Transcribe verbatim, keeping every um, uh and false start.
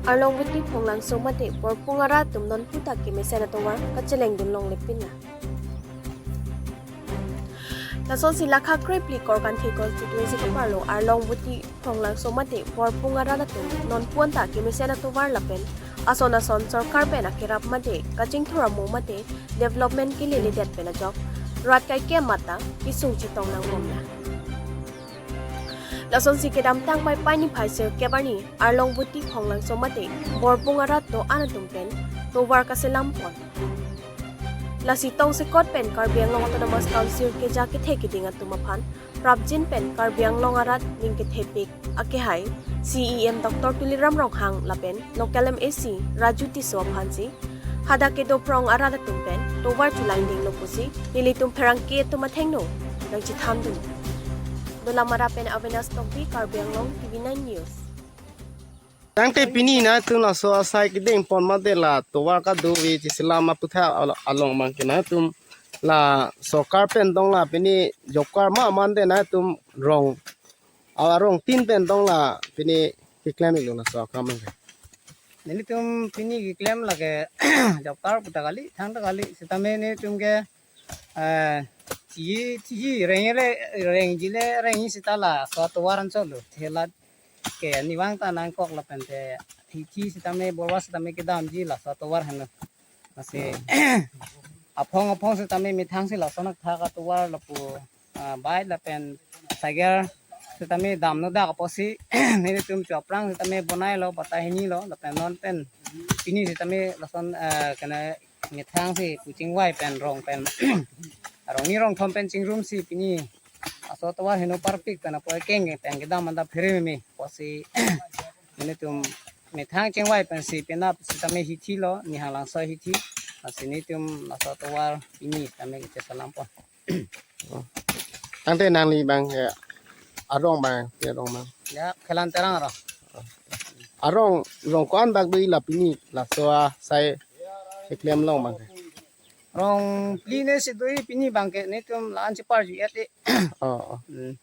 Arlong Buti Phonglangso mate Borpung arat atum nonpu ta kemesen atovar kachelengdun longle pinna. Lasonsi lakha krepli Korkanthi constituency keparlo Arlong Buti Phonglangso mate Borpung arat atum nonpu anta kemesen atovar lapen ason ason sorkar pen akerap mate kachingthur amo mate development keleledet pen ajok rat kaikem mata kisung chetong nangbomla. Lasonsi kedamtang Paipai niphai sirkep arni Arlong Buti Phonglangso mate Borpung arat do-an atum pen tovar kaselam pon. Lasi tongsekot pen Karbi Anglong Autonomous Council keja kethe keding atum aphan prapjin pen Karbi Anglong arat ning kethepik akehai C E M Doctor Tuliram Ronghang lapen local M A C Raju Tisso aphansi hadak kedo prong arat atum pen tovar chelangdinglo pusi nelitum pherangke atum athengno nangchethandun. Dolamara pen Avenas Tokbi, Karbi Anglong T V nine News. Tangte pini nangtum laso asai kedeng pon mate la tovar kadokave cheselam aputhak al-, along abangke nangtum la sorkar pen dong la pini job card ma mate nangtum rong, arong tin pen dong la pini keklem iklo laso akam abangke. Nelitum pini keklem lake job card puta kali, thangta kali, sitame nelitum ke, eh, thi, thi, reng le, rengji le, rengji sita laso atovar anchot lo, thela ke ani vang ta nangkok lapen te, thi, thi sitame, borwa sitame kedamji laso atovar henlo. Lasi, aphong aphong sitame methang si lason athak atovar lapu, ah, bike lapen cycle sitame damno dak apotsi nelitum cho aphrang sitame bonailo, patta hini lo, lapen non pen pini sitame lason, ah, kena methang si puchingvai pen rong pen arong ni rong thom pen chingrumsi pini laso atovar heno parpik pen apo ekeng pen kedam anta phere meme apotsi nelitum methang chingvai pensi penap sitame hithi lo, Nihanglangso hithi. Lasi nelitum laso atovar pini sitame kecheselam pon. Tangte nangli abang ya arong abang, ya arong abang. Ya, Khelan Terang arong. Arong, rong ko-an bak do-i la pini laso asai keklem along abangke? Rong phli ne si do-i pini abangke, nelitum la-an cheparju-et-e. Oh, oh. Hmm.